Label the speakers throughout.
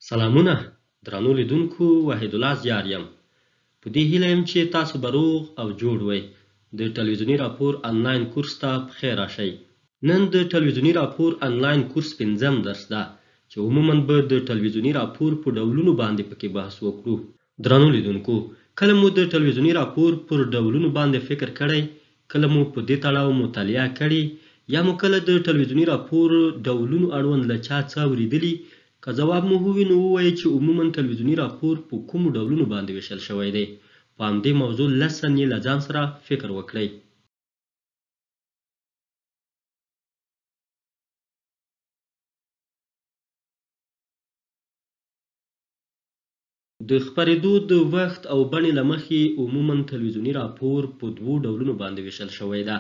Speaker 1: سلامونه درنو لیدونکو، وحیدالله زیار یم. په دې هیله یم چې تاسو به روغ او جوړ وئ. د ټلویزیوني راپور انلاین کورس ته په خیر راشئ. نن د ټلویزیوني راپور انلاین کورس پنځم درس ده چې عموما به د ټلویزیوني راپور په ډولونو باندې پکې بحث وکړو. درنو لیدونکو، کله مو د ټلویزیوني راپور پر ډولونو باندې فکر کړی؟ کله مو په دې تړاو مطالعه کړې؟ یا مو کله د ټلویزیوني راپور ډولونو اړوند له چا څه اورېدلي؟ که ځواب مو هو وي نو ووایئ چې عموما ټلویزیوني راپور په کومو ډولونو باندې وېشل شوی دی. په همدې موضوع لس ثانیې له ځان سره فکر وکړئ. د خپرېدو د وخت او بڼې له مخې عموما ټلویزیوني راپور په دوو ډولونو باندې وېشل شوی ده.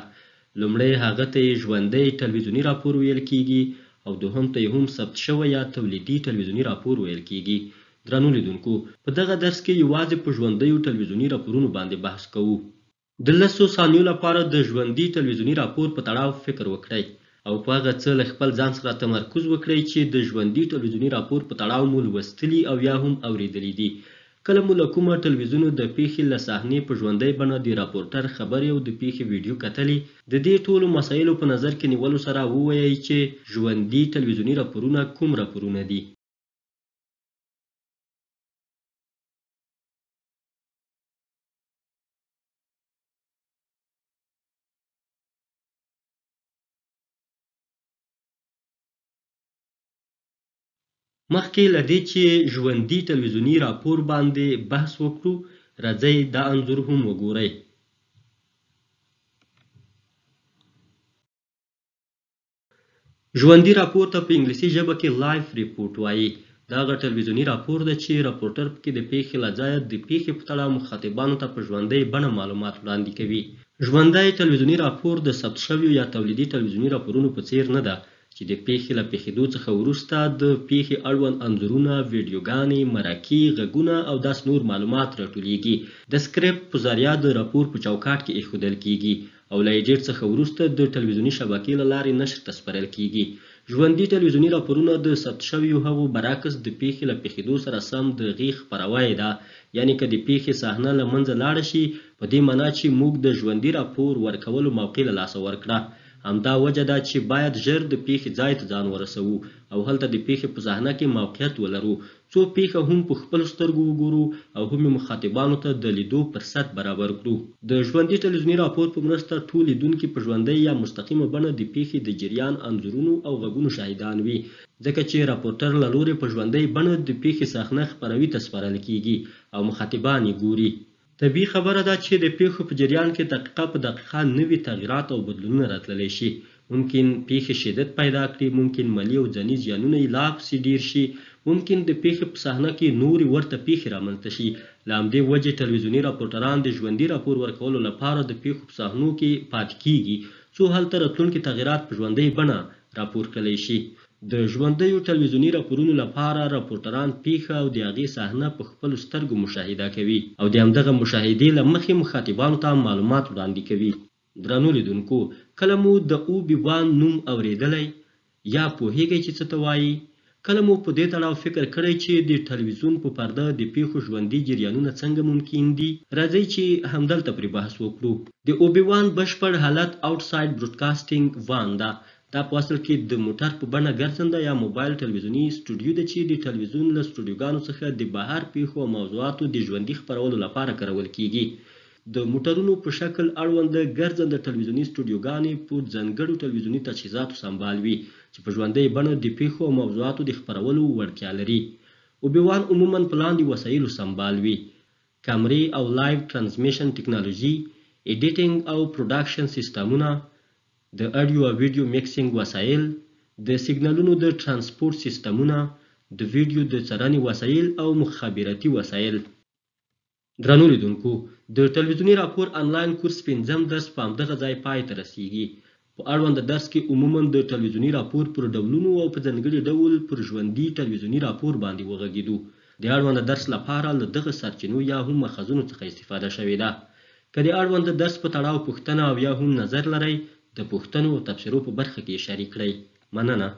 Speaker 1: لومړی هغه ته یې ژوندی ټلویزیوني راپور ویل کېږي او دوهم ته یې هم ثبت شوی یا تولیدي ټلویزیوني راپور ویل کېږي. درنو لیدونکو، په دغه درس کې یوازې په ژوندیو ټلویزیوني راپورونو باندې بحث کوو. د لسو ثانیو لپاره د ژوندي ټلویزیوني راپور په تړاو فکر وکړئ او په هغه څه له خپل ځان سره تمرکز وکړئ چې د ژوندي ټلویزیوني راپور په تړاو مو لوستلي او یا هم اورېدلي دي. کله مو له کومه ټلویزیونو د پېښې له صحنې په ژوندۍ بڼه د راپورټر خبرې او د پېښې ویډیو کتلې؟ د دې ټولو مسایلو په نظر کې نیولو سره ووایئ چې ژوندي ټلویزیوني راپورونه کوم راپورونه دي؟ مخکې له دې چې ژوندي ټلویزیوني راپور باندې بحث وکړو، راځئ دا انځور هم وګورئ. ژوندي راپور ته په انګلیسي ژبه کې لایف ریپورټ وايي. دا هغه ټلویزیوني راپور ده چې راپورټر پکې د پېښې له ځایه د پېښې په تړاو مخاطبانو ته په ژوندۍ بڼه معلومات وړاندې کوي. ژوندی ټلویزیوني راپور د ثبت شویو یا تولیدي ټلویزیوني راپورونو په څېر نه ده چې د پېښې له پېښېدو څخه وروسته د پېښې اړوند انځورونه، ویډیوګانې، مرکې، غږونه او داسې نور معلومات راټولېږي. د سکرپټ په ذریعه د راپور په چوکاټ کې اېښودل کېږي او له ایډیټ څخه وروسته د ټلویزیوني شبکې له لارې نشر ته سپارل کېږي. ژوندي ټلویزیوني راپورونه د ثبت شویو هغو برعکس د پېښې له پېښېدو سره سم د هغې خپراوی ده، یعنې که د پېښې صحنه له منځه لاړه شي، په دې مانا چې موږ د ژوندي راپور ورکولو موقع له لاسه ورکړه. همدا وجه ده چې باید ژر د پېښې ځای ته ځان ورسوو او هلته د پېښې په صحنه کې موقعیت ولرو، څو پېښه هم په خپلو سترګو وګورو او هم یې مخاطبانو ته د لیدو فرصت برابر کړو. د ژوندي ټلویزیوني راپور په مرسته ټول لیدونکي په ژوندۍ یا مستقیمه بڼه د پېښې د جریان انځورونو او غږونو شاهدان وي، ځکه چې راپورټر له لورې په ژوندۍ بڼه د پېښې صحنه خپروي ته سپارل کېږي او مخاطبان یې ګوري. طبیعي خبره ده چې د پېښو په جریان کې دقیقه په دقیقه نوي تغیرات او بدلونونه راتللی شي. ممکن پېښې شدت پیدا کړي، ممکن مالي او ځاني زیانونه یې لا پسې ډېر شي، ممکن د پېښې په صحنه کې نورې ورته پېښې رامنځته شي. له همدې وجې ټلویزیوني راپورټران د ژوندي راپور ورکولو لپاره د پېښو په صحنو کې پاتې کېږي، څو هلته راتلونکي تغیرات په ژوندۍ بڼه راپور کړلی شي. د ژوندیو ټلویزیوني راپورونو لپاره راپورټران پېښه او د هغې صحنه په خپلو سترګو مشاهده کوي او د همدغه مشاهدې له مخې مخاطبانو ته معلومات وړاندې کوي. درنو لیدونکو، کله مو د اوبي وان نوم اورېدلی؟ یا پوهېږئ چې څه ته وايي؟ کله مو په دې تړاو فکر کړی چې د ټلویزیون په پرده د پېښو ژوندي جریانونه څنګه ممکن دي؟ راځئ چې همدلته پرې بحث وکړو. د اوبي وان بشپړ حالت اوټسایډ بروډکاسټینګ وان ده. دا په اصل کې د موټر په بڼه ګرځنده یا موبایل ټلویزیوني سټوډیو ده چې د ټلویزیون له سټوډیوګانو څخه د بهر پېښو او موضوعاتو د ژوندي خپرولو لپاره کارول کېږي. د موټرونو په شکل اړونده ګرځنده ټلویزیوني سټوډیوګانې په ځانګړو ټلویزیوني تجهیزاتو سمبال وي چې په ژوندۍ بڼه د پېښو او موضوعاتو د خپرولو وړتیا لري. اوبي وان عموماً په لاندې وسایلو سمبال وي، کمرې او لایو ټرانسمیشن ټکنالوژي، ایډیټینګ او پروډکشن سیستمونه، د اډیو او ویډیو میکسینګ وسایل، د سیګنالونو د ټرانسپورټ سیستمونه، د ویډیو د څرنې وسایل او مخابراتي وسایل. درنو لیدونکو، د ټلویزیوني راپور انلاین کورس پنځم درس په همدغه ځای پای ته رسیږي. په اړونده درس کې عموماً د ټلویزیوني راپور پر ډولونو او په ځانګړي ډول پر ژوندي ټلویزیوني راپور باندې وغږیدو. د اړونده درس لپاره له دغه سرچینو یا هم ماخذونو څخه استفاده شوې ده. که د اړونده درس په تړاو پوښتنه او یا هم نظر لرئ، د پوښتنو او تبصرو په برخه کې یې شریک کړئ. مننه.